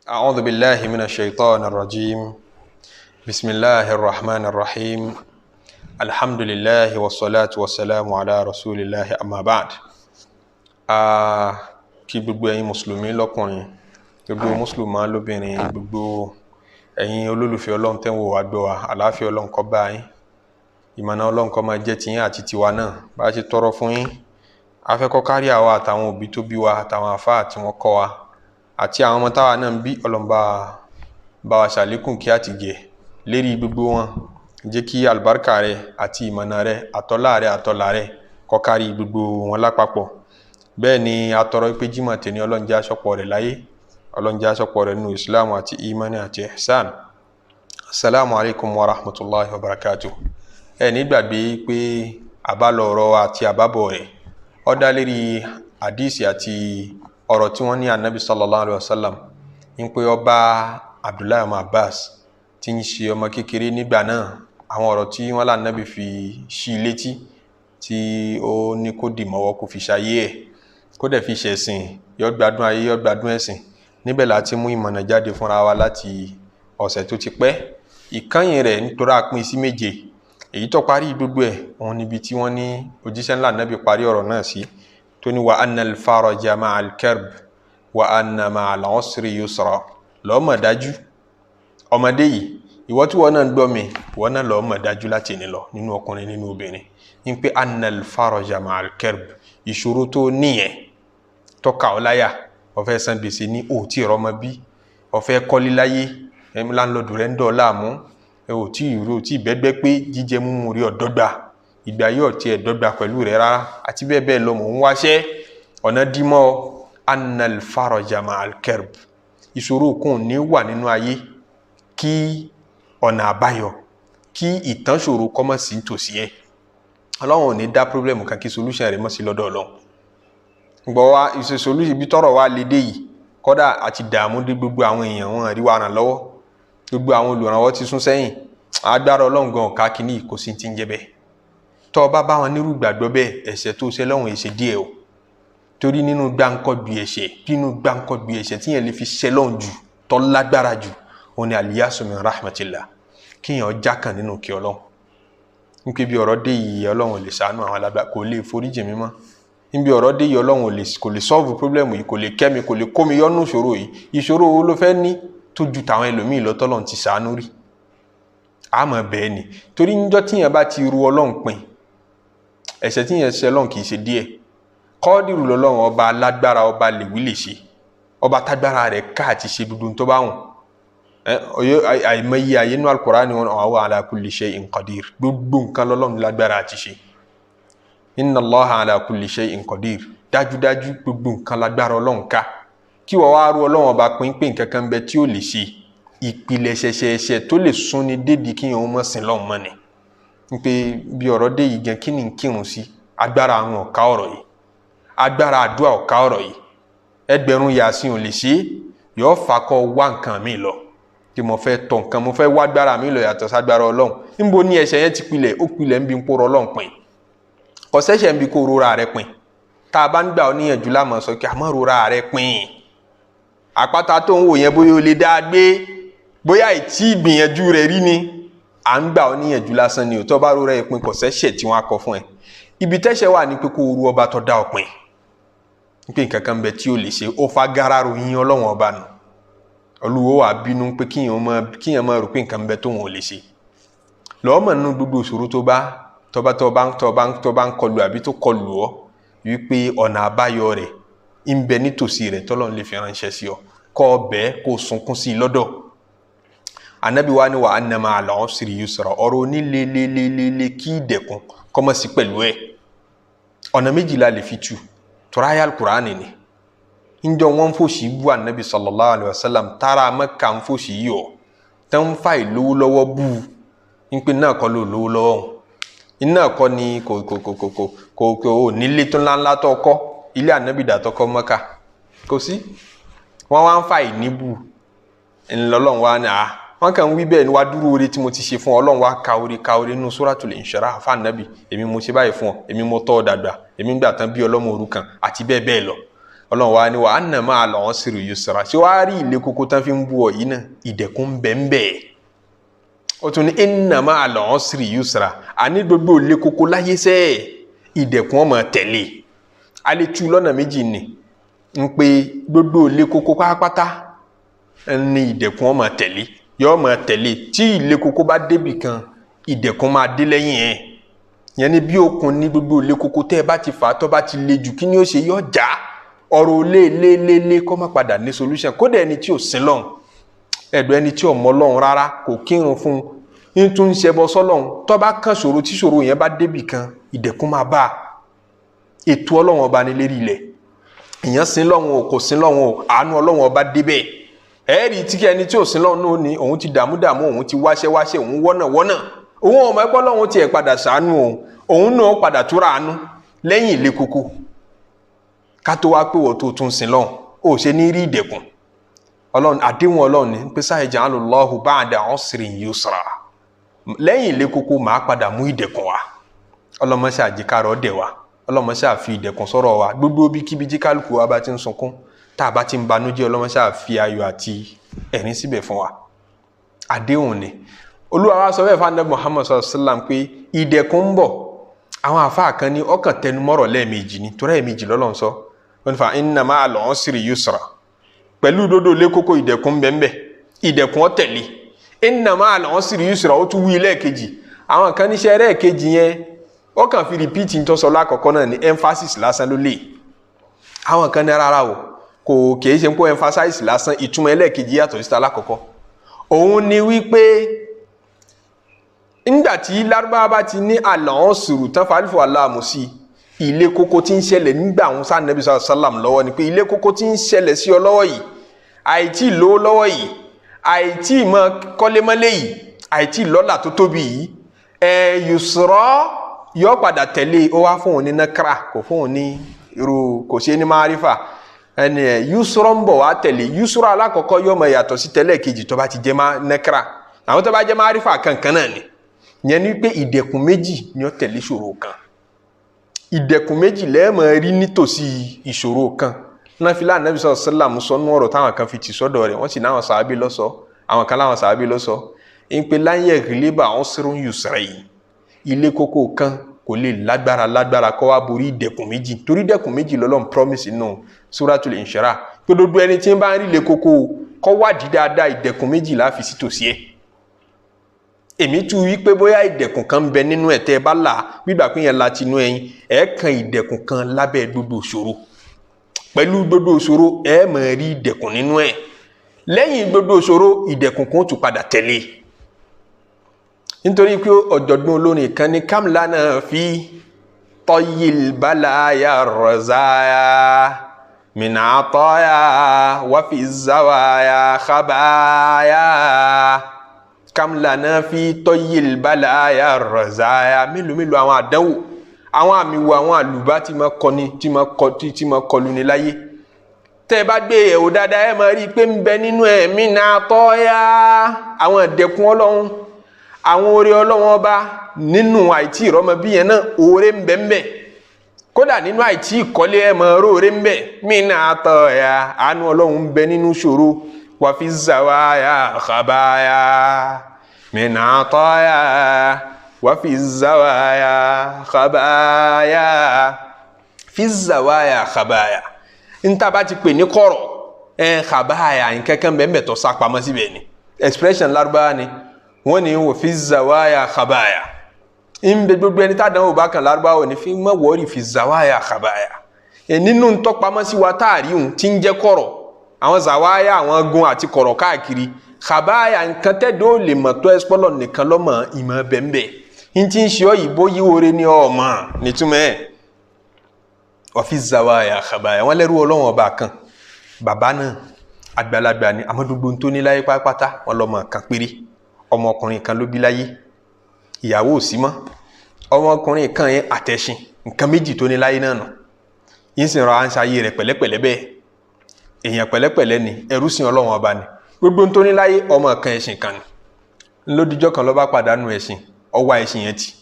أعوذ بالله من الشيطان الرجيم. بسم الله الرحمن الرحيم. الحمد لله والصلاة والسلام على رسول الله أما بعد. Kí gbogbo ẹ̀yin mùsùlùmí lọ́kùnrin, gbogbo mùsùlùmá lóbìnrin, gbogbo ẹ̀yin olólùfẹ́ Ọlọ́run tẹ́ ń wò wá gbọ́ wa, àlàáfíà Ọlọ́run kó bá yín, ìmọ̀nà Ọlọ́run kó máa jẹ́ tiyín àti tiwa náà. Bá a ṣe tọrọ fún yín, a fẹ́ kó kárí àwa àtàwọn òbí tó bí wa, àtàwọn àfáà tí wọ́n kọ́ wa, àti àwọn ọmọ táwa náà ń bí. Ọlọ́run bá wa ṣàlékún kí á ti gẹ̀ lérí gbogbo wọn. Jẹ́ kí àlùbáríkà rẹ àti ìmọ̀nà rẹ, àtọ́lá rẹ, àtọ́là rẹ kó kárí gbogbo wọn lápapọ̀. Bẹ́ẹ̀ ni a tọrọ pé Jímọ̀ tèmi, Ọlọ́run jẹ́ aṣọ́pọ̀ rẹ̀ láyé, Ọlọ́run jẹ́ aṣọ́pọ̀ rẹ̀ nínú Islam àti imani àti ihsan. Asalaamu alaykum wa rahmatulahi wa barakatuh. Ẹ nígbàgbé pé àbálọ ọ̀rọ̀ àti àbábọ̀ rẹ̀ ó dá lérí àdìsí àti ọ̀rọ̀ tí wọ́n ní anabi sallallahu alayhi wa sallam ń pé ọba Abdullahi ọmọ Abbas tí ń ṣe ọmọ kékeré nígbà náà, àwọn ọ̀rọ̀ tí wọ́n là anabi fi ṣí i létí tí ó ní kó dì mọ́wọ́, kó fi ṣayé ẹ̀, kó dẹ̀ fi ṣẹ̀sìn, yó gbádùn ayé, yó gbádùn ẹ̀sìn. Níbẹ̀ la ti mú ìmọ̀nà jáde fúnra wa láti ọ̀sẹ̀ tó ti pẹ́. Ìkànnì rẹ̀ nítorí a pín sí méje, èyí tó parí gbogbo ẹ̀ òun níbi tí wọ́n ní òjíṣẹ́ ńlá nábì parí ọ̀rọ̀ náà sí, tó ní wa anna al-faraja ma'al karb wa anna ma'al usri yusra. Lọ́ọ́ mọ̀ dájú, ọmọdé yìí, ìwọ tí wọ́n náà ń gbọ́ mi, ìwọ náà lọ́ọ́ mọ̀ dájú láti ní lọ, nínú ọkùnrin, nínú obìnrin, ní pé anna al-faraja ma'al karb, ìṣòro tó níyẹn tọ́ka ọ láyà, ó fẹ́ san gbèsè ní òtí ìrọmọ bí, ó fẹ́ kọ́lé láyé, láńlọ́ọ̀dù rẹ̀ ń dọ̀ láàmú, òtí ìró òtí ìbẹ́gbẹ́ pé jíjẹ múmu rí ọ̀dọ́gba, ìgbà yóò tiẹ̀ dọ́gba pẹ̀lú rẹ̀ rárá, àti bẹ́ẹ̀ bẹ́ẹ̀ lọ, mò ń wáṣẹ́ ọ̀nà dímọ́. Annal faraja ma'al karb, ìṣòro kùn ní wà nínú ayé kí ọ̀nà àbáyọ, kí ìtànṣòro kọ́mọ̀ sí tòsí ẹ̀. Ọlọ́run ò ní dá pírọ́blẹ̀mù kan kí solution rẹ̀ mọ̀ sí lọ́dọ̀ Ọlọ́run. Gbọ́ wa ìṣe solution ibi tọ́rọ̀ wa lè dé yìí, kọ́dà àti dààmú dé gbogbo àwọn èèyàn wọn rí wa ràn lọ́wọ́, gbogbo àwọn olùrànwọ́ ti sún sẹ́yìn, agbára Ọlọ́run gan ọ̀ka kìíní kò sí ti ń jẹ bẹ́ẹ̀. Tọ́ ọ bá bá wọn nírú gbàgbọ́ bẹ́ẹ̀, ẹ̀ṣẹ̀ tó ṣe lọ́hùn èṣe díẹ̀ o, torí nínú gbáǹkọ́gbì ẹ̀ṣẹ̀, nínú gbáǹkọ́gbì ẹ̀ṣẹ̀ tíyẹn lè fi ṣe lọ́hùn jù, tó lágbára jù, òun ni aliyasu min rahmatillah, kíyàn já kan nínú kí Ọlọ́run. Nípa bí ọ̀rọ̀ dé yìí, Ọlọ́run ò lè ṣàánú àwọn alágbá, kò lè foríjì mi mọ́. Níbi ọ̀rọ̀ dé yìí, Ọlọ́run kò lè solve problem yìí, kò lè kẹ́ mi, kò lè kó mi yọ́nú ìṣòro yìí. Ìṣòro wo ló fẹ́ ní tó ju tàwọn ẹlòmíì lọ tọ́lọ́run ti ṣàánú rí? Àmọ́ bẹ́ẹ̀ ni, torí níjọ́ tíyẹn bá ti ru Ọlọ́run pin, ẹ̀ṣẹ̀ tíyẹn ṣe Ọlọ́run kì í ṣe díẹ̀. Kọ́ọ̀dìrú lọ́lọ́run, ọba alágbára, ọba lèwí lè ṣe, ọba tágbára rẹ̀ ká àti ṣe gbogbo tó bá wùn. Àìmọye àyè nínú Al-Qur'ani wọn àwọn ala kulli shay'in qadir, gbogbo nǹkan lọ́lọ́run lágbára àti ṣe. Inna Allaha ala kulli shay'in qadir, dájúdájú gbogbo nǹkan lágbára Ọlọ́run ká. Kí wọ́n wá rú Ọlọ́run ọba pínpín nǹkan kan bẹ tí ó lè ṣe, ìpìlẹ̀ ṣẹ̀ṣẹ̀ṣẹ̀ tó lè súnni dédi kí yẹn ó mọ̀ sí lọ́hùn mọ́ ni. Pé bí ọ̀rọ̀ dé yìí gan, kí ni ń kírun sí? Agbára àwọn ọ̀ka ọ̀rọ̀ yìí, agbára àdúrà ọ̀ka ọ̀rọ̀ yìí, ẹgbẹ̀rún yàsín ò lè ṣe é, yóò fà kọ́ wá nǹkan mi lọ. Tí mo fẹ́ tọ̀ nǹkan, mo fẹ́ wá agbára mi lọ yàtọ̀ ságbára Ọlọ́run. Níbo ni ẹ̀ṣẹ̀ yẹn ti pilẹ̀? Ó pilẹ̀ ń bi ń kóró Ọlọ́run pin. Kò sẹ́ṣẹ̀ ń bi kó rora rẹ pin. Tá a bá ń gbà ọ́ níyànjú lámọ̀ sọ kí a má rora rẹ pin. Àpáta tó ń wò yẹn, bóyá o lè dá a gbé, bóyá ìtí ìgbìyànjú rẹ rí ni, à ń gbà ọ́ níyànjú lásán ni. Òtọ́ bá rora ẹ pin, kò sẹ́ṣẹ̀ tí wọ́n á kọ fún ẹ. Ibi tẹ́ṣẹ̀ wà ní pé kó o ru ọba tó dá ọ pin, pé nǹkan kan bẹ tí o lè ṣe, ó fa gara ròyìn Ọlọ́run ọba nù. Olúwo wà bínú pé kíyàn máa rò pé nǹkan bẹ tóun ò lè ṣe. Lọ́ọ́ mọ̀ nínú gbogbo ìṣòro tó bá tọba tọba tọba tọba ń kọlù àbí tó kọlù ọ, wípé ọ̀nà àbáyọ rẹ̀ ń bẹ nítòsí rẹ̀ tọ́lọ́run lè fi ránṣẹ́ sí ọ, kọ́ ọ bẹ́ẹ̀ kó o sunkún sí i lọ́dọ̀. Anabi wa ni wa anna ma'al usri yusra, ọ̀rọ̀ onílelelelele kí ìdẹ̀kùn kọ́mọ̀ sí pẹ̀lú ẹ̀. Ọ̀nà méjìlá lè fi tu tọ́ráyà Al-Qur'ani ni. Njọ wọn fòṣì bú anabi sallallahu alayhi wa sallam, tara Mẹ́kà ń fòṣì yìí ọ tẹ́ ń fa ìlówó lọ́wọ́ bú u, ń pè náà kọ́ ló lówó lọ́wọ́, iná kọ́ ni kò kò kò kò kò kò kò ò nílé tó ńláńlá tó kọ́, ilé anabi dàtọ́ kọ́ Mẹ́kà kò sí. Wọ́n wá ń fa ìníbù ńlọlọ́run wá ní à wọ́n kàn ń wí bẹ́ẹ̀ ni, wá dúró oore tí mo ti ṣe fún ọ. Ọlọ́run wá ka oore, ka oore nínú Suratul Inshirah fún anabi, èmi mo ṣe báyìí fún ọ, èmi mo tọ́ ọ dàgbà, èmi ń gbà tán bí ọlọ́mọ òrukàn àti bẹ́ẹ̀ bẹ́ẹ̀ lọ. Ọlọ́run wa ni wa anna ma'al usri yusra. Ṣé wàá rí ilé kókó tán fi ń bú ọ yìí náà, ìdẹ̀kùn bẹ́ẹ̀. Ó tún ní inna ma'al usri yusra. Àní gbogbo ilé kókó láyé sẹ́ẹ̀, ìdẹ̀kùn ọmọ tẹ̀lé. A lè tú lọ́nà méjì ni ń pé gbogbo ilé kókó pátápátá ní ìdẹ̀kùn ọmọ tẹ̀lé, yọ ọmọ tẹ̀lé. Tí ilé kókó bá débì kan, ìdẹ̀kùn máa dé lẹ́yìn ẹ̀. Yẹn ni bí okùn ní gbogbo ilé kókó tẹ́ ẹ bá ti fà á, tọ́ bá ti le jù, kí ni ó ṣe? Yọ já. Ọ̀rọ̀ lé lé lé lé kọ́ má padà ní solution. Kódà ẹni tí ò sin lọ́hùn, ẹ̀dùn ẹni tí ò mọ lọ́hùn rárá, kò kírun fún un, ń tún ń ṣẹbọ sọ́lọ́hùn, tó bá kàn ṣòro, tí ṣòro yẹn bá débì kan, ìdẹ̀kùn máa bá a. Ètò Ọlọ́hun ọba ní lérí ilẹ̀. Èèyàn sin lọ́hùn o, kò sin lọ́hùn o, àánú Ọlọ́hun ọba débẹ̀. Ẹ̀ẹ́rì tí kí ẹni tí ò sin lọ́hùn náà ní òun ti dààmú dààmú, òun ti wáṣẹ́ wáṣẹ́, òun wọ́nà wọ́nà, òun ọmọ ẹgbẹ́ Ọlọ́hun tiẹ̀ padà ṣàánú òun, òun náà padà túra àánú lẹ́yìn ilé koko. Ká tó wá pé wọ́n tó tún sin lọ́hùn, ó ṣe ní rí ìdẹ̀kùn Ọlọ́run. Àdéhùn Ọlọ́run ní pé sayaj'alullahu ba'da usrin yusra. Lẹ́yìn ilé koko, màá padà mú ìdẹ̀kùn wá. Ọlọ́mọṣẹ́ àjíkárọ̀ dẹ̀ wá, ọlọ́mọṣẹ́ àfi ìdẹ̀kùn sọ̀rọ̀ wa. Gbogbo bí kíbi jí kálukú wa bá ti ń sunkún, tá a bá ti ń banújẹ́, ọlọ́mọṣẹ́ àfi ayọ̀ àti ẹ̀rín síbẹ̀ fún wa. Àdéhùn ni. Olúwa wa sọ bẹ́ẹ̀ fún Ànábì Muhammad sallallahu alaihi wasallam pé ìdẹ̀kùn ń bọ̀. Àwọn àfáà kan ní ọkàn tẹnumọ́rọ̀ lẹ́ẹ̀mejì ni, torí ẹ̀ẹ̀mejì lọ́lọ́run sọ. Wọ́n fa inna ma'al usri yusra. Pẹ̀lú dodo lé kókó, ìdẹ̀kùn bẹ́ẹ̀, ìdẹ̀kùn ó tẹ̀lé. Inna ma'al usri yusra, ó tún wí lẹ́ẹ̀kejì. Àwọn kan níṣẹ́ ẹlẹ́ẹ̀kejì yẹn, ó kàn fi repeat ń tọ́sọ lákọ̀ọ́kọ́ náà ní, emphasis lásán ló lè. Àwọn kan ní rárá o, kò kìí ṣe ń kó emphasize lásán, ìtumọ̀ ẹlẹ́ẹ̀kejì yàtọ̀ sí alákọ̀ọ́kọ́. Òun ni wípé nígbà tí Lárúbáwá bá ti ní al-usru tán, fàálùfọ̀ aláàmù sí ilé kókó tí ń ṣẹlẹ̀ nígbà àwọn sáà Nàbí sàlám lọ́wọ́ ni pé ilé kókó tí ń ṣẹlẹ̀ sí ọ lọ́wọ́ yìí, àìtí lówó lọ́wọ́ yìí, àìtí mọ kọ́lémọ́lé yìí, àìtí lọ́là tó tóbi yìí, ẹ̀ yusra yọ padà tẹ̀lé. Ó wá fún òun ní nakra, kò fún òun ní irú, kò ṣe ní márífà ẹni ẹ̀. Yusra ń bọ̀ wá tẹ̀lé. Yusra alákọ̀ọ́kọ́ yóò mọ yàtọ̀ sí tẹ́lẹ̀ kejì tó bá ti jẹ́ má nakra. Àwọn tó bá jẹ́ márífà kankan náà ni. Yẹn ni pé ìdẹ̀kùn méjì ni ó tẹ̀lé ìṣòro kan. Ìdẹ̀kùn méjì lẹ́ẹ̀mọ̀ rí nítòsí ìṣòro kan. Náfìlà Ànábì sallallahu alaihi wasallam sọ nú ọ̀rọ̀ táwọn kan fi tì sọ́dọ̀ rẹ̀, wọ́n sì náwọn sàábì lọ́sọ, àwọn kan láwọn sàábì lọ́sọ ń pe lan yaghliba usrun yusrayn. Ilé kókó kan kò lè lágbára lágbára kó wá borí ìdẹ̀kùn méjì, torí ìdẹ̀kùn méjì lọ́lọ́run promise nínú Suratul Inshirah pé gbogbo ẹni tí ń bá ń rí ilé kókó, kó wádìí dáadáa, ìdẹ̀kùn méjì la fi sí tòsí ẹ̀. Èmi tú wí pé bóyá ìdẹ̀kùn kan ń bẹ nínú ẹ̀, tẹ́ ẹ bá là gbígbà pé yẹn la tinú ẹyin, ẹ̀ kan ìdẹ̀kùn kan lábẹ́ gbogbo ìṣòro. Pẹ̀lú gbogbo ìṣòro, ẹ̀ máa rí ìdẹ̀kùn nínú ẹ̀. Lẹ́yìn gbogbo ìṣòro, ìdẹ̀kùn kan ó tún padà tẹ̀lé. Nítorí pé ọ̀jọ̀gbọ́n olórin kan ní kam lana fi tayyil balaya razaya min ataya wa fi zawaya khabaya. Kam lana fi tayyil balaya razaya. Mélòó mélòó àwọn àdánwò, àwọn àmì wo, àwọn àlùbá tí máa kọni, tí máa kọ, tí máa kọlu ní láyé. Tẹ́ ẹ bá gbé yẹ̀wò dáadáa, ẹ máa rí i pé ń bẹ nínú ẹ̀ min ataya, àwọn ìdẹ̀kùn Ọlọ́run, àwọn oore Ọlọ́run ọba. Nínú àìtí ìrọ́mọ bí yẹn náà, oore ń bẹ ń bẹ. Kódà nínú àìtí ìkọ́lé, ẹ mọ̀ oore ń bẹ. Min ataya, àánú Ọlọ́run ń bẹ nínú ṣòro. Wa fi zawaya khabaya min ataya wa fi zawaya khabaya. Fi zawaya khabaya, níta bá ti pè ní kọ̀rọ̀ ẹ, khabaya, nkankan bẹ́ẹ̀ bẹ́ẹ̀ tó sá pamọ́ síbẹ̀ ni. Expression Lárúbáwá ni wọ́n ní wò fi zawaya khabaya. Ń bẹ gbogbo ẹni tá a dánwò bá kan, Lárúbáwá ní fi má wọ́ọ̀rì fi zawaya khabaya. Ẹ nínú ntọ́pamọ́ sí wa tá a rí òun tí ń jẹ́ kọ̀rọ̀, àwọn zawaya, àwọn gun àti kọ̀rọ̀ káàkiri, khabaya, nǹkan tẹ́dọ̀ lè mọ̀ tó ẹsipọ́lọ̀ nìkan lọ́mọ ìmọ̀ bẹ́ẹ̀ n ti ń ṣe ọ́ yìí, bóyí oore ní ọmọ nítumọ̀ ẹ̀. Wà fi zawaya khabaya. Wọ́n lẹ́rú Ọlọ́wọ́n ọba kan, bàbá náà àgbàlagbà ni, àmọ́ gbogbo tó ní láyé pátápátá, wọ́n lọ́mọ kan péré, ọmọkùnrin kan ló bí láyé. Ìyàwó ò sí mọ́. Ọmọkùnrin kan yẹn àtẹ̀sìn, nǹkan méjì tó ní láyé náà nù. Yín sì rọ à ń ṣayé rẹ̀ pẹ̀lẹ́pẹ̀lẹ́ bẹ́ẹ̀. Èèyàn pẹ̀lẹ́pẹ̀lẹ́ ni, ẹrú sìn Ọlọ́wọ́n ọba ni. Gbogbo tó ní láyé, ọmọ kan, ẹ̀sìn kan ni. Lódìjọ́ kan ló bá pàdánù ẹ̀sìn, ọwọ́ ẹ̀sìn yẹn tì.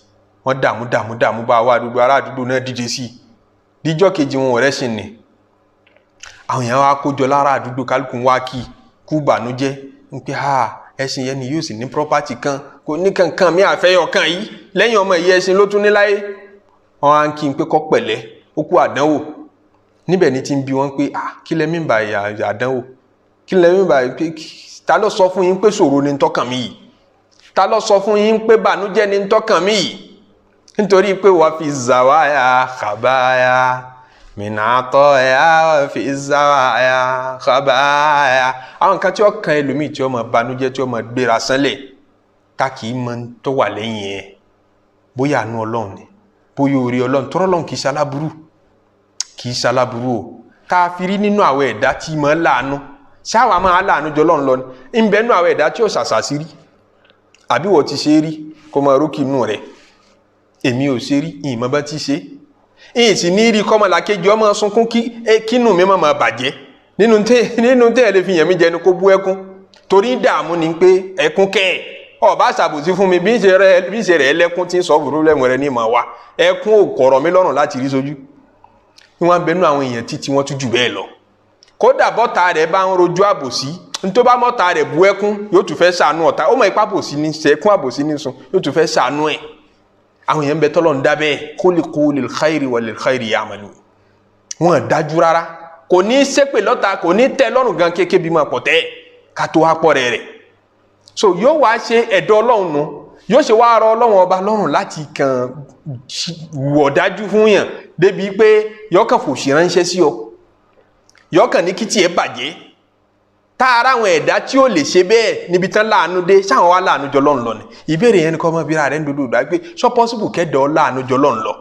Wọ́n dààmú dààmú dààmú bá wa, àdúgbò, ará àdúgbò náà dìde sí i. Díjọ́ kejì, wọn ò rẹ́sìn ni. Àwọn èèyàn wa kójọ lára àdúgbò, kálukú wá kí kú bànújẹ́ ń pé ha, ẹṣin yẹn ni yóò sì ní property kan, kò ní kankan mi àfẹ́yọ̀ kan yìí lẹ́yìn ọmọ ìyá ẹṣin ló tún ní láyé. Wọn á kí n pé kọ́ pẹ̀lẹ́, ó kú àdánwò. Níbẹ̀ ni ti ń bi wọ́n pé ah, kí lẹ mí bá àdánwò, kí lẹ mí bá pé ta ló sọ fún yín pé ṣòro ni tọkàn mi yìí, ta ló sọ fún yín pé bànújẹ́ ni tọkàn mi yìí? Nítorí pé wàá fi zawaya khabaya minatọ ya fi zawaya khabaya, àwọn nǹkan tí ó kan ẹlòmíì tí ó máa bànújẹ́, tí ó máa gbéra sánlẹ̀, ta kì í mọ tó wà lẹ́yìn ẹ̀, bóyá àánú Ọlọ́run ni, bóyá orí Ọlọ́run, tọ́rọ́ Ọlọ́run kì í ṣaláburú, kì í ṣaláburú o. Tá a fi rí nínú àwọn ẹ̀dá tí máa láàánú, ṣáwa máa láàánú jọ Ọlọ́run lọ ni? Ń bẹ nínú àwọn ẹ̀dá tí ó ṣàṣà sí rí, àbí wọ́n ti ṣe é rí kó máa rókì inú rẹ̀? Èmi ò ṣe rí, ìmọ̀ bá ti ṣe é, ìyìn sì ní rí kọ́mọlàkejì ọmọ sunkún kínú mi má máa bàjẹ́. Nínú tẹ́ ẹ lè fi yàn mí jẹ ni kó bú ẹkún, torí dààmú ni pé ẹkún kẹ́ ẹ̀ ọba ṣàbòsí fún mi, bí ń ṣe rẹ̀ ẹlẹ́kún tí ń sọ pírọ́blẹ́mù rẹ ní ìmọ̀ wa, ẹkún ò kọ̀rọ̀ mi lọ́rùn láti rí sójú. Wọ́n bẹ nú àwọn èèyàn títí wọ́n tún jù bẹ́ẹ̀ lọ. Kódà bọ́ta rẹ̀ bá ń rojú àbòsí, ntó bá mọ́ta rẹ̀ bú ẹkún, yóò tún fẹ́ ṣàánú ọ̀tá. Ó mọ̀ ipá àbòsí ní sẹ́kún, àbòsí ní sun, yóò tún fẹ́ ṣàánú ẹ̀. Àwọn èèyàn bẹ tọ́lọ̀ ń dábẹ́ khuliqu lil khairi wa lil khairi ya'malu. Wọ́n dájú rárá, kò ní ṣépè lọ́ta, kò ní tẹ́ lọ́rùn gan kéke bí máa pọ̀ tẹ́ ká tó wá pọ̀ rẹ̀ rẹ̀. So yóò wá ṣe ẹ̀dọ́ Ọlọ́run nu, yóò ṣe wá rọ Ọlọ́run ọba lọ́rùn láti kàn wọ̀ dájú fún yàn débi pé yọkàn fòṣì ránṣẹ́ sí ọ, yọkàn ní kí tiẹ̀ bàjẹ́. Tá ara àwọn ẹ̀dá tí ó lè ṣe bẹ́ẹ̀ níbi tán láàánú dé, sáwọn wá láàánú jọ lọ́n lọ ni? Ìbéèrè yẹn ni kọ́ mọ́ bíra rẹ̀ ń dodo ìgbà pé sọ pọ́sibù kẹ́dọ̀ láàánú jọ lọ́n lọ.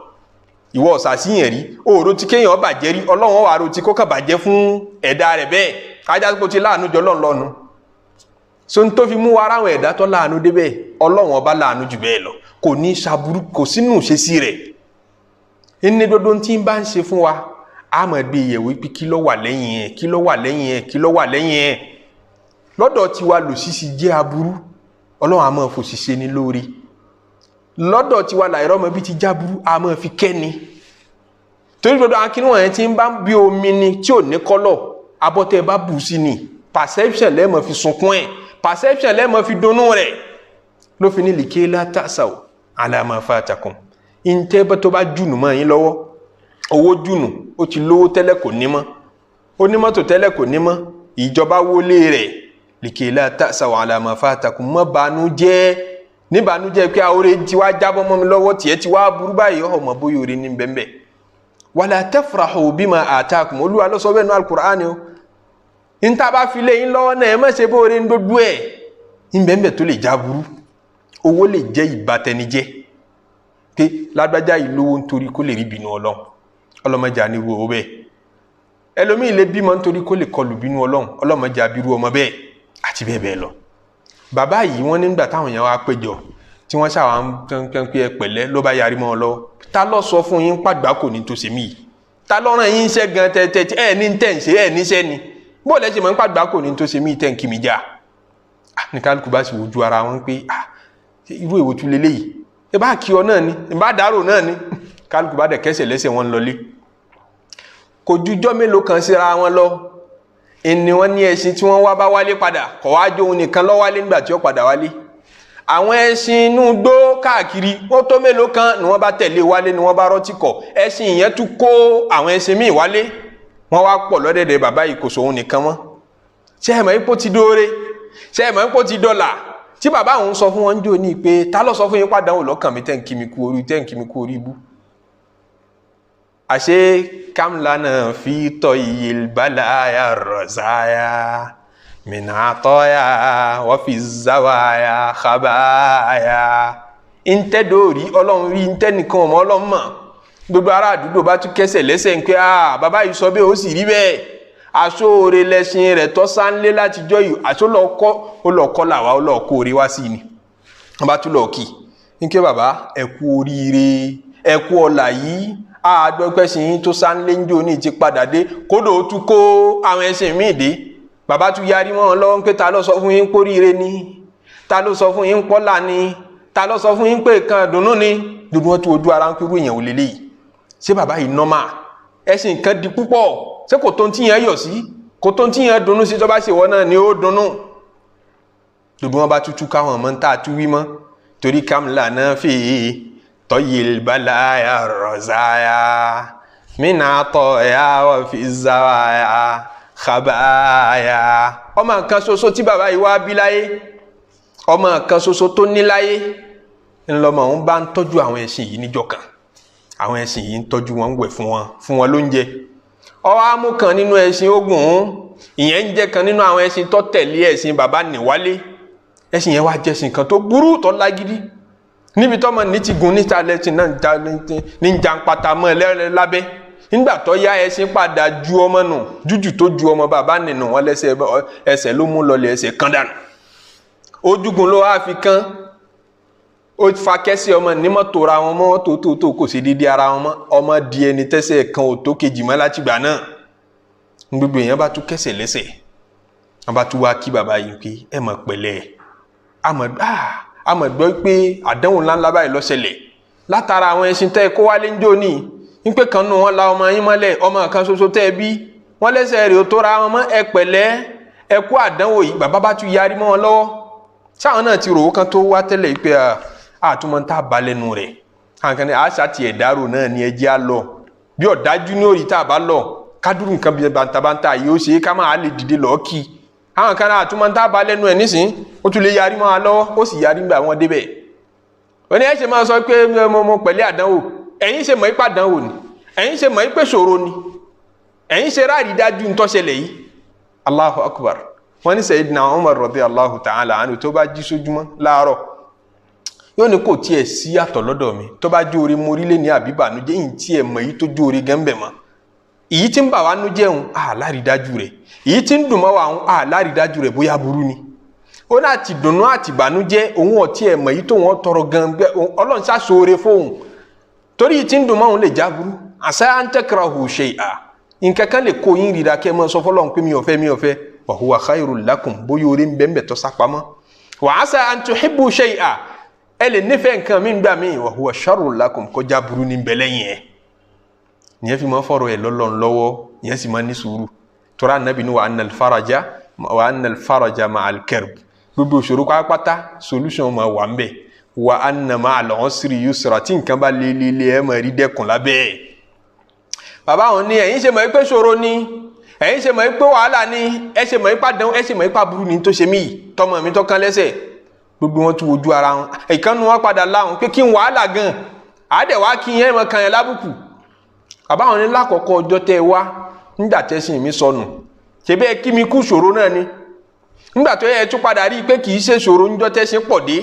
Ìwọ ọ̀sàsíyàn rí, òòrò tí kéèyàn bàjẹ́ rí, Ọlọ́run wà ro tí kó kàn bàjẹ́ fún ẹ̀dá rẹ̀ bẹ́ẹ̀, ajá tó ti láàánú jọ lọ́n lọ́nu. So n tó fi mú wa ara àwọn ẹ̀dá tó láàánú débẹ̀, Ọlọ́run ọba láàánú jù bẹ́ẹ̀ lọ, kò ní ṣaburú, kò sínú ìṣesí rẹ̀. Ní dodo tí ń bá ń ṣe fún wa, a máa gbé ìyẹ̀wò pé kí ló wà lẹ́yìn ẹ̀, kí ló wà lẹ́yìn ẹ̀, kí ló wà lẹ́yìn ẹ̀. Lọ́dọ̀ tiwa lòṣìṣì jẹ́ aburú, Ọlọ́run a máa fòṣìṣe ní lórí. Lọ́dọ̀ tiwa làìrọ́mọ bí ti jáburú, a máa fi kẹ́ni. Torí dodo akínú wọ̀nyẹn tí ń bá bí omi ni tí ò ní kọ́lọ̀, abọ́tẹ́ bá bù sí ni, perception lẹ́ẹ̀mọ́ fi sunkún ẹ̀, perception lẹ́ẹ̀mọ́ fi dunnú rẹ̀. Ló fi ní lìkẹ́ látàṣà o ala ma fatakum. Ntẹ́ bá tó bá jùnù mọ́ yín lọ́wọ́, owó jùnù, ó ti lówó tẹ́lẹ̀ kò ní mọ́, ó ní mọ́tò tẹ́lẹ̀ kò ní mọ́, ìjọba wọlé rẹ̀. Lìkẹ́ látàṣà o ala ma fatakum, mọ́ banújẹ́ níbanújẹ́ pé àwòrán ti wá jábọ́ mọ́ mi lọ́wọ́, tiẹ̀ ti wá burú báyìí, ọmọ bóyá orí ní bẹ́ẹ̀. Wala tafrahu bima atakum, Olúwa ló sọ bẹ́ẹ̀ nú Al-Qur'ani o. Níta bá fi lé yín lọ́wọ́ náà, ẹ má ṣe bóore ń dojú ẹ̀ ńbẹ́ńbẹ́ tó lè já burú. Owó lè jẹ́ ìbátẹnijẹ́ pé lágbájá yìí lówó nítorí kó lè rí bínú Ọlọ́run, ọlọ́mọdé àníwò owó bẹ́ẹ̀. Ẹlòmíì lè bímọ nítorí kó lè kọlù bínú Ọlọ́run, ọlọ́mọdé àbírú ọmọ bẹ́ẹ̀ àti bẹ́ẹ̀ bẹ́ẹ̀ lọ. Bàbá yìí wọ́n nígbà táwọn èèyàn wá péjọ tí wọ́n ṣàwọn pẹ́ńpẹ́ pé ẹ pẹ̀lẹ́, ló bá yarí mọ́ ọ lọ́wọ́. Ta ló sọ fún yín pàgbà kò ní tó ṣe mí yìí? Ta ló rán yín iṣẹ́ gan tẹ́tẹ́ ẹ ní tẹ̀ ń ṣe ẹ níṣẹ́ ni? Bó lẹ́ ṣe mọ̀ ń pàgbà kò ní tó ṣe mí tẹ̀ ń kí mi já? Ní kálukú bá sì wojú ara wọn pé irú èwo tún leléyìí? Ẹ bá kí ọ náà ni, ẹ bá dárò náà ni. Kálukú bá dẹ̀ kẹsẹ̀ lẹ́sẹ̀ wọn lọlé. Kò jújọ́ mélòó kan síra wọn lọ, ìní wọn ní ẹṣin tí wọ́n wá bá wálé padà, kọ̀ wá jó òun nìkan lọ wálé nígbà tí ó padà wálé. Àwọn ẹṣin inú gbó káàkiri wọ́n tó mélòó kan ni wọ́n bá tẹ̀lé wálé, ni wọ́n bá rọ́tì kọ̀. Ẹṣin ìyẹn tún kó àwọn ẹṣin míì wálé, wọ́n wá pọ̀ lọ́dẹ̀dẹ̀ bàbá yìí, kò sóhun nìkan mọ́. Ṣé ẹ mọ̀ ipò ti dóore? Ṣé ẹ mọ̀ ipò ti dọ́là? Tí bàbá òun sọ fún wọn jò ní pé ta ló sọ fún yín pàdánwò lọ́kàn mi tẹ́ ń kí mi kú orí, tẹ́ ń kí mi kú orí ibú? Àṣé kamlana fi tọ́ iye balaya rọ̀záyà minatọ́yà wọ́n fi zawaya xabaya. Ntẹ́ dòrí Ọlọ́run rí, ntẹ́ nìkan ọmọ Ọlọ́run mọ̀. Gbogbo ará àdúgbò bá tún kẹsẹ̀ lẹ́sẹ̀ ń pé bàbá yìí sọ bẹ́ẹ̀ ó sì rí bẹ́ẹ̀. Aṣọ òre lẹ́sìn rẹ̀ tọ́ sáńlé látijọ́ yìí, aṣọ lọ́kọ́ ó lọ́kọ́ làwa ó lọ́kọ́ orí wá sí ni. Wọ́n bá tún lọ kì í ń ké bàbá ẹ kú oríire, ẹ kú ọlà yìí, àádọ́pẹ́sìn yín tó sáńlé ń jò ní ti padà dé, kódò ó tún kó àwọn ẹṣin míì dé. Bàbá tún yarí wọn lọ́wọ́ pé ta ló sọ fún yín póríire ni, ta ló sọ fún yín pọ́là ni, ta ló sọ fún yín pé kan dùnú ni. Dùnú wọn tún ojú ara ń pẹ́rú èèyàn ò lélẹ́yìí. Ṣé bàbá yìí nọ́mà? Ẹṣin kan di púpọ̀. Ṣé kò tó ń tíyẹn yọ̀ sí, kò tó ń tíyẹn dunnú sí? Tó bá ṣe wọ́n náà ni ó dunnú. Gbogbo wọn bá tútú káwọn ọmọ ń tà tú wí mọ́, torí kamla náà fi tọ́yìl balaya rọ̀záyà mina tọ́ya wọ́n fi zawaya xabaya. Ọmọ kan ṣoṣo tí bàbá yìí wá bí láyé, ọmọ kan ṣoṣo tó ní láyé, ńlọmọ òun bá ń tọ́jú àwọn ẹṣin yìí níjọ́ kan. Àwọn ẹṣin yìí ń tọ́jú wọn, ń wẹ̀ fún wọn, fún wọn lóúnjẹ. Ọwọ́ amú kan nínú ẹṣin ogun òun, ìyẹn ń jẹ́ kan nínú àwọn ẹṣin tó tẹ̀lé ẹṣin bàbá níwálé. Ẹṣin yẹn wá jẹ́sìn kan tó burú, tó lágídí. Níbi tọ́mọ ní ti gun níta lẹ́sìn náà ní jàǹpátá mọ́ ẹ lábẹ́. Nígbà tó yá, ẹṣin padà ju ọmọ nù. Jújù tó ju ọmọ bàbá nínú wọn lẹ́sẹ̀, ẹsẹ̀ ló mú lọlẹ̀, ẹsẹ̀ kan dànù. Ojúgun ló wá fi kán, ó fa kẹ́sì ọmọ ní mọ́tò ra wọn mọ́ tó tó tó, kò sí dídí ara wọn mọ́. Ọmọ di ẹni tẹ́sẹ̀ kan ò tó kejì mọ́ látìgbà náà. Gbogbo èèyàn bá tún kẹsẹ̀ lẹ́sẹ̀, wọn bá tún wá kí bàbá yìí pé ẹ mọ̀ pẹ̀lẹ́, àmọ̀ gbọ́ pé àdánwò ńláńlá báyìí ló ṣẹlẹ̀ látara àwọn ẹṣin tẹ́ ẹ kó wálé ń jò ní wípé kan nù wọn la ọmọ yín mọ́lẹ̀, ọmọ kan ṣoṣo tẹ́ ẹ bí, wọ́n lẹ́sẹ̀ rẹ̀ ó tó ra wọn mọ́. Ẹ pẹ̀lẹ́, ẹ kú àdánwò yìí. Bàbá bá tún yarí mọ́ wọn lọ́wọ́. Sáwọn náà ti rò ó kan tó wá tẹ́lẹ̀ pé àtúmọ̀ tá a bá lẹ́nu rẹ̀ àwọn kan ní àṣà tiẹ̀ dárò náà ni, ẹ jẹ́ á lọ bí ọ̀dájú ní òrì tá a bá lọ kádùrú nǹkan bíi bàǹtàbàǹtà yìí, ó ṣe é ká máa lè dìde lọ́ọ́ kí àwọn kan náà. Àtúmọ̀ tá a bá lẹ́nu ẹ̀ nísìn, ó tún lè yarí mọ́ wa lọ́wọ́. Ó sì yarí nígbà wọn débẹ̀. Ó ní ẹ ṣe máa sọ pé mo pẹ̀lẹ́ àdánwò. Ẹ̀yin ṣe mọ̀ ipá àdánwò ni, ẹ̀yin ṣe mọ̀ ipé ṣòro ni, ẹ̀yin ṣe ráàrí dájú ń tọ́ṣẹlẹ̀ yìí. Allahu akbar. Wọ́n ní Sayyidina Umar radiyallahu ta'ala anhu, tó bá jí sójúmọ́ láàárọ̀, yóò ní kò tiẹ̀ sí yàtọ̀ lọ́dọ̀ mi. Tó bá jó orí mo rí lé ní àbíbànújẹ́ yìí, tiẹ̀ mọ̀ èyí tó jó orí gẹ́ńbẹ̀ mọ́. Èyí tí ń bà wá nú jẹun àlárídájú rẹ̀, èyí tí ń dùn mọ́ wa àlárídájú rẹ̀, bóyá burú ni. Ó náà ti dùnnú àti ìbànújẹ́, òun ọ̀tí ẹ̀ mọ̀ èyí tó wọ́n tọrọ gan. Ọlọ́run ṣàṣoore fóun, torí èyí tí ń dùn mọ́ òun lè já burú. Asa an takrahu shay'a, nǹkan kan lè kó yín rira kẹ́ ẹ mọ́ sọ fọlọ́run pé mi ò fẹ́, mi ò fẹ́. Wa huwa khairul lakum, bóyá orí ń bẹ́ẹ̀ tó sápamọ́. Wa asa an tuhibbu shay'a, ẹ lè nífẹ̀ẹ́ nǹkan mi gbà mí. Wa huwa sharrul lakum, kọjá burú ní bẹ́ẹ̀ lẹ́yìn ẹ̀. Ìyẹn fi máa fọ̀rọ̀ ẹ̀ lọ́lọ́run lọ́wọ́, ìyẹn sì máa ní sùúrù. Tora anabi ni wa anna al-faraja, wa anna al-faraja ma'al karb. Gbogbo ìṣòro pátápátá, solution máa wà ń bẹ̀. Wa anna ma'al usri yusra, tí nǹkan bá lé lé lé, ẹ máa rí dẹ́kun lábẹ́ ẹ̀. Bàbá àwọn ní ẹ̀yin ṣe mọ̀ pé ṣòro ni, ẹ̀yin ṣe mọ̀ pé wàhálà ni, ẹ ṣe mọ̀ pé àdánwò, ẹ ṣe mọ̀ pé aburú ni tó ṣe mí yìí, tọmọ mi tó kán lẹ́sẹ̀. Gbogbo wọn tún wojú ara wọn. Ìkànnì wọn padà láwọn pé kí n wàhálà gan àádẹ́ wàá kí yẹn mọ̀ kàn yẹn lábùkù. Bàbá àwọn ní lákọ̀ọ́kọ́ ọjọ́ tẹ́ ẹ wá nígbà tẹ́sìn mi sọnù, ṣe bẹ́ẹ̀ kí mi kú ṣòro náà ni. Nígbà tó yẹ ẹ tún padà rí i pé kì í ṣe ṣòro níjọ́ tẹ́sìn pọ̀ dé,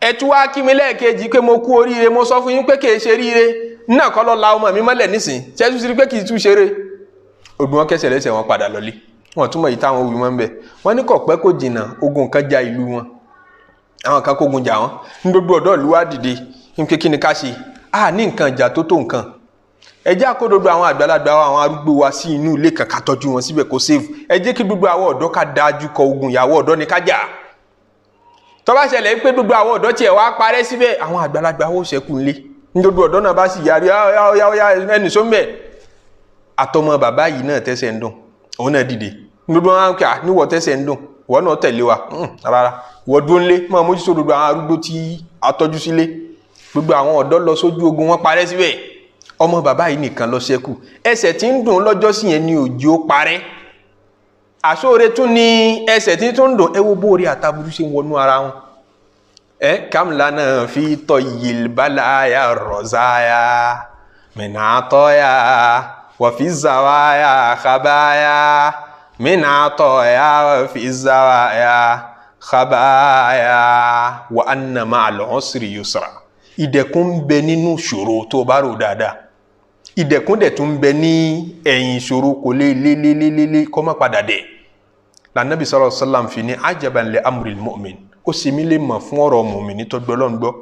ẹ tún wá kí mi lẹ́ẹ̀kejì pé mo kú oríire. Mo sọ fún yín pé kì í ṣe ríire náà kọ́ lọ́ la ọmọ mi mọ́lẹ̀ nísìn, ṣé tún sí rí pé kì í tún ṣeré. Ògùn wọn kẹsẹ̀ lẹ́sẹ̀, wọn padà lọlé. Wọn túmọ̀ yìí táwọn wí mọ́ ń bẹ̀. Wọ́n ní kò pẹ́ kò jìnnà, ogun kan ja ìlú wọn, àwọn kan kógun jà wọ́n. Ní gbogbo ọ̀dọ́ ìlú wa dìde ní pé kí ni ká ṣe? A ní nǹkan ìjà tó tó nǹkan. Ẹ jẹ́ àkó gbogbo àwọn àgbàlagbà wa, àwọn arúgbó wa sí inú ilé kan, ká tọ́jú wọn síbẹ̀ kó save. Ẹ jẹ́ kí gbogbo àwọn ọ̀dọ́ ká dájú kọ ogun, ìyàwó ọ̀dọ́ ni ká jà. Tó bá ṣẹlẹ̀ pé gbogbo àwọn ọ̀dọ́ tiẹ̀ wá parẹ́ síbẹ̀, àwọn àgbàlagbà ó ṣẹ́kù ńlé. Ní gbogbo ọ̀dọ́ náà bá sì yarí ẹnì sóńbẹ̀. Àtọmọ bàbá yìí náà tẹ́sẹ̀ ń dùn, òun náà dìde. Gbogbo wọn kà níwọ̀ tẹ́sẹ̀ ń dùn, ìwọ náà tẹ̀lé wa. Rárá, ìwọ dúró ńlé, máa mójútó gbogbo àwọn arúgbó tí a tọ́jú sílé. Gbogbo àwọn ọ̀dọ́ lọ sójú ogun, wọn parẹ́ síbẹ̀. Ọmọ bàbá yìí nìkan ló ṣẹ́kù. Ẹsẹ̀ tí ń dùn lọ́jọ́ sí yẹn ni òjò parẹ́. Àsóore tún ní ẹsẹ̀ tí tún ń dùn. Ẹ wo bóore àtàbúrú ṣe ń wọnú ara wọn. Ẹ kamlana fi tọyil balaya rọzáyà mìnàtọ́yà wàfi zawaya xabaya mìnàtọ́yà wàfi zawaya xabaya wa anna ma'al usri yusra. Ìdẹ̀kùn ń bẹ nínú ìṣòro tó o bá rò dáadáa, ìdẹ̀kùn dẹ̀ tún ń bẹ ní ẹ̀yìn ìṣòro. Kò lé lé lé lé lé lé kó má padà dẹ̀. Lànàbí sallallahu alaihi wasallam fi ní ajaban li amril mu'min, ó sì mí lè mọ̀ fún ọ̀rọ̀ mùmíní tó gbọ́ lọ́n gbọ́.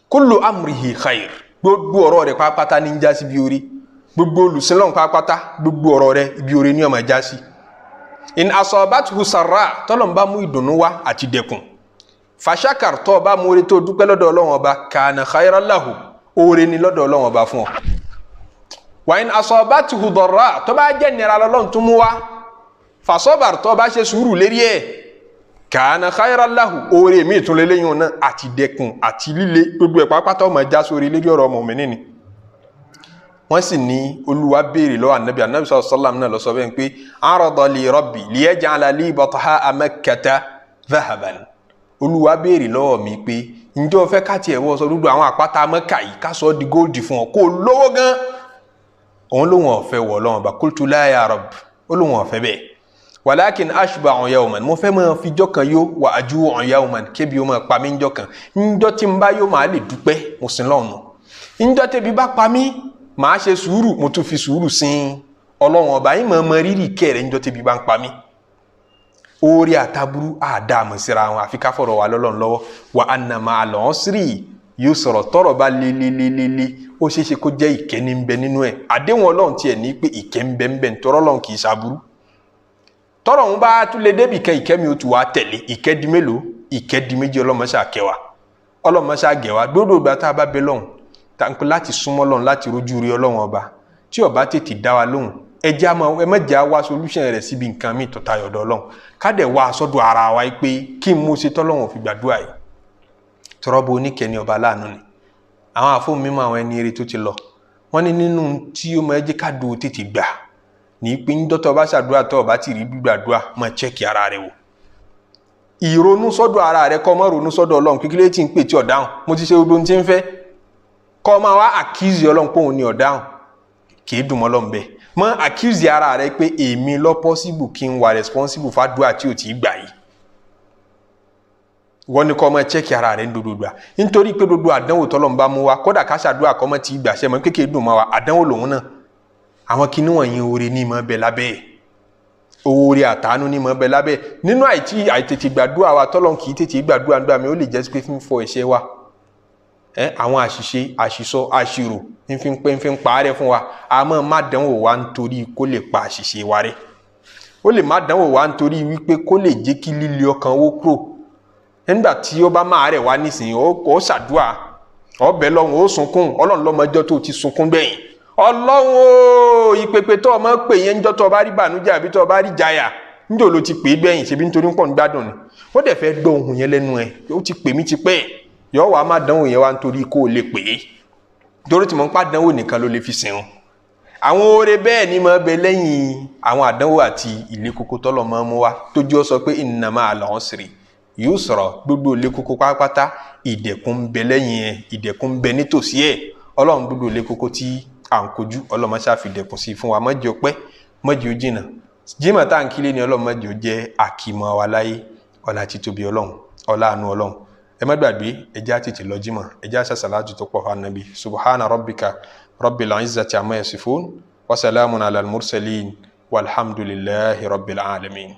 Kullu amrihi khair, gbogbo ọ̀rọ̀ rẹ̀ pátápátá ní ń já sí bí orí. Gbogbo olùsìnlọ́n pátápátá, gbogbo ọ̀rọ̀ rẹ̀ ibi orí ní ó máa já sí. In asabathu sarra, tọ́lọ̀ ń bá mú ìdùnnú wá àti dẹ̀kùn, fàṣàkàr, tó bá mú orí tó dúpẹ́ lọ́dọ̀ Ọlọ́run Ọba, kana khairan lahu, oore ni lọ́dọ̀ Ọlọ́run Ọba fún ọ. Wa in asabatuhu darra, tó bá jẹ́ nira lọ́lọ́run tó mú wa, fasabar, tó bá ṣe sùúrù lérí ẹ̀, kana khayran lahu, oore mi tún lélẹ́yìn náà, àti dẹkùn àti líle gbogbo ẹ̀ pápátá ọmọ ẹja sórí lérí ọ̀rọ̀ mùmínì ni. Wọ́n sì ní Olúwa béèrè lọ́wọ́ anabi, anabi sallallahu alaihi wasallam náà lọ sọ bẹ́ẹ̀ pé arada li rabbi liyaj'ala li batha'a Makkata dhahaban. Olúwa béèrè lọ́wọ́ mi pé ǹjẹ́ o fẹ́ ká tiẹ̀ wọ́ sọ dúdú àwọn àpáta Mẹ́kà yìí ká sọ ọ́ di góòdì fún ọ kó lówó gan? Òun lóun ọ̀fẹ́ wọ̀ Ọlọ́run bá. Qultu la ya rabb, ó lóun ọ̀fẹ́ bẹ́ẹ̀, walakin ashba'u yawman, mo fẹ́ máa fi jọ́ kan yó, wa aju'u yawman, kébi ó máa pa mí njọ́ kan. Njọ́ tí n bá yó, màá lè dúpẹ́, mo sin lọ́run. Njọ́ tẹ́bi bá pa mí, màá ṣe sùúrù, mo tún fi sùúrù sin Ọlọ́run ọba yín, mọ̀ mọ rírì kẹ́ rẹ̀ njọ́ tẹ́bi bá ń pa mí. Orí àtàbúrú àdàmú síra wọn, àfi ká fọ̀rọ̀ wà lọ́lọ́run lọ́wọ́. Wa anna ma'al usri yusra, tọrọ bá lelelelele, ó ṣeé ṣe kó jẹ́ ìkẹ́ ní ń bẹ nínú ẹ̀. Àdéhùn Ọlọ́run tiẹ̀ ní pé ìkẹ́ ń bẹ ń bẹ, ntọ́rọ́ Ọlọ́run kì í ṣàbúrú. Tọrọ ń bá tún lè débì kan, ìkẹ́ mi ó tún wá tẹ̀lé. Ìkẹ́ di mélòó? Ìkẹ́ di méjì. Ọlọ́mọṣà kẹwàá, ọlọ́mọṣà gẹ̀wá. Gbódò ìgbà tá a bá bẹ lọ́hùn tàǹkù láti súnmọ́ lọ́hùn, láti rojú rí Ọlọ́run ọba, tí ó bá tètè dá wa lóhùn, ẹ jẹ́ àmọ́ ẹ má jẹ́ àwa solution rẹ̀ síbi nǹkan míì tó tayọ̀ ọ̀dọ̀ Ọlọ́run. Ká dẹ̀ wá sọ́dọ̀ ara wa pé kí n mú ṣe tọ́lọ́run fi gbàdúrà yìí. Tọrọ bó oníkẹ́ni, ọba láàánú ni. Àwọn àfọ̀n mímọ́, àwọn ẹni eré tó ti lọ, wọ́n ní nínú tí ó máa jẹ́ ká do tètè gbà ní pé ń dọ́tọ̀ bá ṣàdúrà tó bá ti rí gbígbàdúrà, máa check ara rẹ̀ wò. Ìrònú sọ́dọ̀ ara rẹ̀, kọ́ mọ́ ronú sọ́dọ̀ Ọlọ́run kékeré tí ń pè tí ọ̀dáhùn, mo ti ṣe gbogbo ohun tí ń fẹ́, kọ́ máa wá accuse Ọlọ́run pé òun ni ọ̀dáhùn, kì í dùn mọ́ Ọlọ́run bẹ́ẹ̀. Mọ́ accuse ara rẹ̀ pé èmi lọ possible kí n wà responsible fàdúrà tí ò tí ì gbà yìí. Wọ́n ní kọ́ máa check ara rẹ̀ ní gbogbo gbà, nítorí pé gbogbo àdánwò tọ́lọ́run bá mú wa, kódà ká ṣàdúrà kọ́ mọ́ tí ì gbà, ṣe mọ́ kékeré dùn mọ́ wa, àdánwò lòun náà. Àwọn kinní wọ̀nyí, oore ní mọ́ bẹ lábẹ́ ẹ̀, oore àtàánú ní mọ́ bẹ lábẹ́ nínú àìtí àìtètè gbàdúrà wa. Tọ́lọ́run kì í tètè gbàdúrà nígbà mi, ó lè jẹ́ pé fífọ ẹ̀ṣẹ̀ wa ẹ, àwọn àṣìṣe, àṣìsọ, àṣìrò, nfi ń pẹ́ nfi ń parẹ́ fún wa. Àmọ́ má dánwò wa nítorí kó lè pa àṣìṣe wa rẹ́. Ó lè má dánwò wa nítorí wípé kó lè jẹ́ kí líle ọkàn wó kúrò. Nígbà tí ó bá máa rẹ̀ wá nísìnyí, ó ṣàdúà, ó bẹ̀ lọ́hùn, ó sunkún. Ọlọ́run lọ́mọjọ́ tó ti sunkún gbẹ̀yìn. Ọlọ́run o, ìpèpè tó o máa pè yẹn níjọ́ tó o bá rí bànújẹ́ àbí tó o bá rí jayà, níjọ́ ló ti pè é gbẹ̀yìn? Ṣebí nítorí ń pọ̀ ń gbádùn ni. Ó dẹ̀ fẹ́ gbọ́ ohùn yẹn lẹ́nu ẹ̀. Ó ti pè mí ti pẹ́ yọ wàá má dánwò yẹn wá nítorí kó o lè pè é, torí tí mo ń pa dánwò nìkan ló lè fi sìn ọ́n. Àwọn oore bẹ́ẹ̀ ni máa bẹ lẹ́yìn àwọn àdánwò àti ilé kókó tọ́lọ̀ máa mú wá, tójú ọ sọ pé inna ma'al usri yusra. Gbogbo ilé kókó pátápátá, ìdẹ̀kùn ń bẹ lẹ́yìn ẹ̀, ìdẹ̀kùn ń bẹ nítòsí ẹ̀. Ọlọ́run, gbogbo ilé kókó tí à ń kojú, Ọlọ́run má ṣe fi ìdẹ̀kùn sí fún wa. Má jẹ́ ó pẹ́, má jẹ́ ó jìnnà. Jímọ̀ tá à ń kílé ni, Ọlọ́run má jẹ́ ó jẹ́ àkìmọ̀ wa láyé. Ọlá títóbi Ọlọ́run, ọlá àánú Ọlọ́run. Ẹ má gbàgbé, ẹ jẹ́ á tètè lọ jímọ̀, ẹ jẹ́ á ṣàṣàlátù tó pọ̀ fún Ànábì. Subhana rabbika rabbil izzati amma yasifun wa salamun ala al-mursalin walhamdulillahi rabbil alamin.